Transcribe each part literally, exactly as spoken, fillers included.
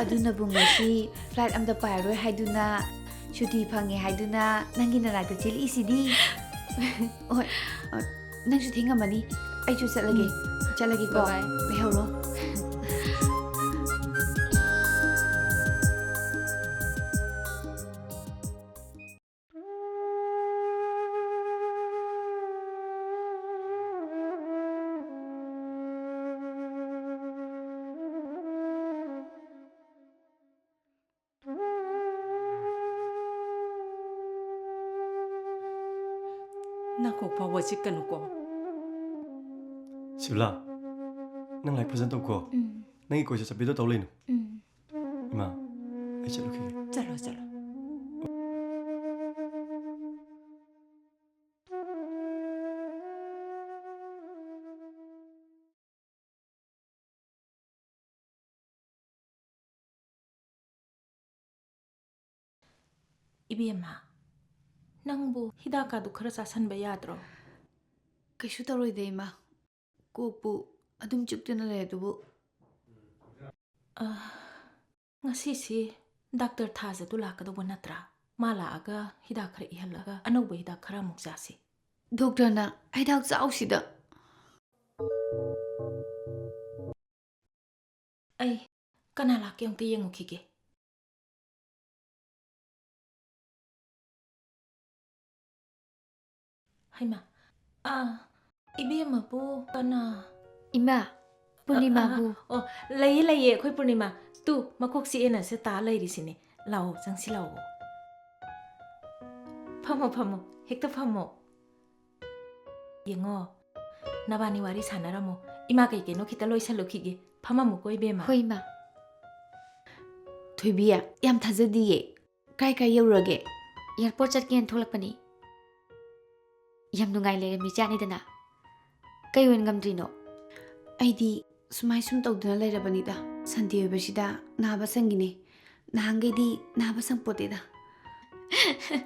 ꯑꯗꯨꯅꯕꯨ ꯉꯁꯤ flight ꯑꯝꯇ ꯄꯥꯏꯔꯣꯏ ꯍꯥꯏꯗꯨꯅ, ꯁꯨꯇꯤ ꯐꯪꯉꯦ ꯍꯥꯏꯗꯨꯅ ꯅꯪꯒꯤ ꯅꯅꯥꯛꯇ ꯆꯦꯜꯂꯛꯏꯁꯤꯗꯤ꯫ ꯍꯣꯏ, ꯑ, ꯅꯪꯁꯨ ꯊꯦꯡꯉꯝꯃꯅꯤ, ꯑꯩꯁꯨ ꯆꯠꯂꯒꯦ꯫ ꯎꯝ꯫ ꯆꯠꯂꯒꯦꯀꯣ꯫ Bye bye꯫ ꯂꯩꯍꯧꯔꯣ꯫ ꯅꯥꯀꯣꯛ ꯐꯥꯎꯕ ꯆꯤꯛꯀꯅꯨꯀꯣ꯫ ꯁꯤꯕꯂꯥ, ꯅꯪ ꯂꯥꯏꯔꯤꯛ ꯐꯖꯅ ꯇꯧꯀꯣ꯫ ꯎꯝ꯫ ꯅꯪꯒꯤ ꯀꯣꯏꯆꯠ ꯆꯠꯄꯤꯗꯣ ꯇꯧ ꯂꯩꯅꯨ꯫ ꯎꯝ꯫ ꯏꯃꯥ, ꯑꯩ ꯆꯠꯂꯨꯈꯤꯒꯦ꯫ ꯆꯠꯂꯣ, ꯆꯠꯂꯣ꯫ ꯏꯕꯦꯝꯃ, ꯅꯪꯕꯨ ꯍꯤꯗꯥꯛꯀꯗꯨ ꯈꯔ ꯆꯥꯁꯟꯕ ꯌꯥꯗ꯭ꯔꯣ? ꯀꯩꯁꯨ ꯇꯧꯔꯣꯏꯗ, ꯏꯃꯥ꯫ ꯀꯣꯛꯄꯨ ꯑꯗꯨꯝ ꯆꯤꯛꯇꯨꯅ ꯂꯩ ꯑꯗꯨꯕꯨ꯫ ꯑ, ꯉꯁꯤꯁꯤ ꯗꯥꯛꯇꯔ ꯊꯥꯖꯗꯨ ꯂꯥꯛꯀꯗꯧꯕ ꯅꯠꯇ꯭ꯔꯥ? ꯃꯥ ꯂꯥꯛꯑꯒ ꯍꯤꯗꯥꯛ ꯈꯔ ꯏꯍꯜꯂꯒ ꯑꯅꯧꯕ ꯍꯤꯗꯥꯛ ꯈꯔ ꯑꯃꯨꯛ ꯆꯥꯁꯤ꯫ ꯗꯣꯛꯇꯔꯅ ꯍꯤꯗꯥꯛ ꯆꯥꯎꯁꯤꯗ꯫ ꯑꯩ ꯀꯅꯥ ꯂꯥꯛꯀꯦ ꯑꯃꯨꯛꯇ ꯌꯦꯡꯉꯨꯈꯤꯒꯦ꯫ ꯍꯩꯃꯥ, ꯑꯥ, ꯏꯕꯦꯝꯃꯕꯨ ꯀꯅꯥ? ꯏꯃꯥ, ꯄꯨꯔꯅꯤꯃꯥꯕꯨ꯫ ꯑ, ꯑ, ꯑꯣ, ꯂꯩꯌꯦ, ꯂꯩꯌꯦ, ꯑꯩꯈꯣꯏ ꯄꯨꯔꯅꯤꯃꯥ꯫ ꯇꯨ, ꯃꯀꯣꯛ ꯆꯤꯛꯑꯦꯅ ꯁꯤ ꯇꯥ ꯂꯩꯔꯤꯁꯤꯅꯦ꯫ ꯂꯥꯛꯑꯣ, ꯆꯪꯁꯤ ꯂꯥꯛꯑꯣ꯫ ꯐꯝꯃꯣ, ꯐꯝꯃꯣ, ꯍꯦꯛꯇ ꯐꯝꯃꯣ꯫ ꯌꯦꯡꯉꯣ, ꯅꯕꯥꯅꯤ ꯋꯥꯔꯤ ꯁꯥꯟꯅꯔꯝꯃꯣ꯫ ꯏꯃꯥ ꯀꯩ ꯀꯩꯅꯣ ꯈꯤꯇ ꯂꯣꯏꯁꯜꯂꯨꯈꯤꯒꯦ꯫ ꯐꯝꯃꯝꯃꯨꯀꯣ, ꯏꯕꯦꯝꯃ꯫ ꯍꯣꯏ, ꯏꯃꯥ꯫ ꯊꯣꯏꯕꯤ, ꯌꯥꯝ ꯊꯥꯖꯗꯤꯌꯦ꯫ ꯀꯥꯏ ꯀꯥꯏ ꯌꯧꯔꯨꯔꯒꯦ? ꯑꯦꯌꯔꯄꯣꯔꯠ ꯆꯠꯀꯦꯅ ꯊꯣꯛꯂꯛꯄꯅꯤ꯫ ꯌꯥꯝ ꯅꯨꯡꯉꯥꯏ ꯂꯩꯔꯝꯃꯤ ꯆꯥꯅꯤꯗꯅ꯫ ꯀꯩ ꯑꯣꯏꯅ ꯉꯝꯗ꯭ꯔꯤꯅꯣ? ꯑꯩꯗꯤ ꯁꯨꯃꯥꯏ ꯁꯨꯝ ꯇꯧꯗꯨꯅ ꯂꯩꯔꯕꯅꯤꯗ꯫ ꯁꯟꯗꯦ ꯑꯣꯏꯕꯁꯤꯗ ꯅꯥꯕ ꯁꯪꯉꯤꯅꯦ꯫ ꯅꯍꯥꯟꯈꯩꯗꯤ ꯅꯥꯕ ꯁꯪꯄꯣꯠꯇꯦꯗ꯫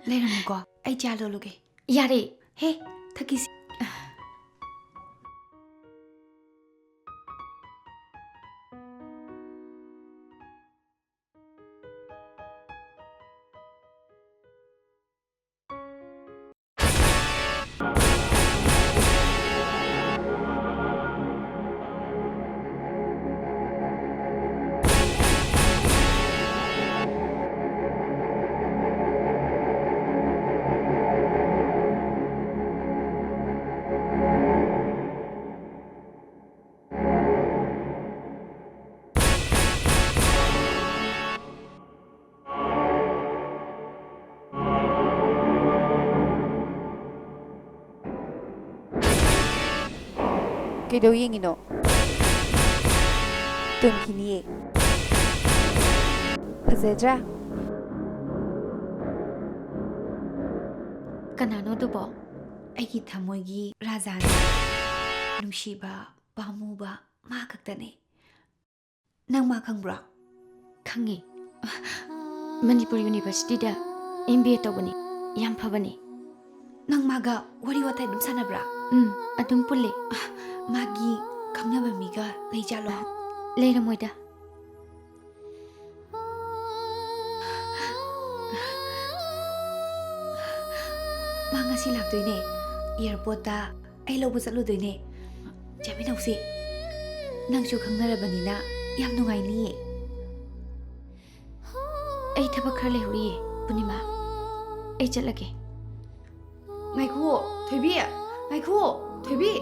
ꯂꯩꯔꯝꯃꯨꯀꯣ, ꯑꯩ ꯆꯥ ꯂꯣꯜꯂꯨꯒꯦ꯫ ꯌꯥꯔꯦ꯫ ꯍꯦ, ꯊꯛꯈꯤꯁꯤ꯫ ꯀꯩꯗꯧ ꯌꯦꯡꯉꯤꯅꯣ? ꯇꯨꯝꯈꯤꯅꯤꯌꯦ꯫ ꯐꯖꯗ꯭ꯔꯥ? ꯀꯅꯥꯅꯣ ꯑꯗꯨꯕꯣ? ꯑꯩꯒꯤ ꯊꯃꯣꯏꯒꯤ ꯔꯥꯖꯥꯅꯤ꯫ ꯅꯨꯡꯁꯤꯕ, ꯄꯥꯝꯃꯨꯕ ꯃꯥ ꯈꯛꯇꯅꯦ꯫ ꯅꯪ ꯃꯥ ꯈꯪꯕ꯭ꯔꯣ? ꯈꯪꯉꯤ꯫ ꯃꯅꯤꯄꯨꯔ ꯌꯨꯅꯤꯚꯔꯁꯤꯇꯤꯗ ꯑꯦꯝ ꯕꯤ ꯑꯦ ꯇꯧꯕꯅꯤ꯫ ꯌꯥꯝ ꯐꯕꯅꯤ꯫ ꯅꯪ ꯃꯥꯒ ꯋꯥꯔꯤ ꯋꯥꯇꯥꯏ ꯑꯗꯨꯝ ꯁꯥꯟꯅꯕ꯭ꯔꯥ? ꯎꯝ, ꯑꯗꯨꯝ ꯄꯨꯜꯂꯤ꯫ ꯃꯥꯒꯤ ꯈꯪꯅꯕ ꯃꯤꯒ ꯂꯩꯖꯥꯠꯂꯣ? ꯂꯩꯔꯝꯃꯣꯏꯗ꯫ ꯃꯥ ꯉꯁꯤ ꯂꯥꯛꯇꯣꯏꯅꯦ꯫ ꯑꯦꯌꯥꯔꯄꯣꯔꯠꯇ ꯑꯩ ꯂꯧꯕ ꯆꯠꯂꯨꯗꯣꯏꯅꯦ꯫ ꯆꯠꯃꯤꯟꯅꯧꯁꯤ꯫ ꯅꯪꯁꯨ ꯈꯪꯅꯔꯕꯅꯤꯅ ꯌꯥꯝ ꯅꯨꯡꯉꯥꯏꯅꯤꯌꯦ꯫ ꯑꯩ ꯊꯕꯛ ꯈꯔ ꯂꯩꯍꯧꯔꯤꯌꯦ, ꯄꯨꯔꯅꯤꯃꯥ꯫ ꯑꯩ ꯆꯠꯂꯒꯦ꯫ ꯉꯥꯏꯈꯨꯋꯣ, ꯊꯣꯏꯕꯤ꯫ ꯉꯥꯏꯈꯨꯋꯣ, ꯊꯣꯏꯕꯤ꯫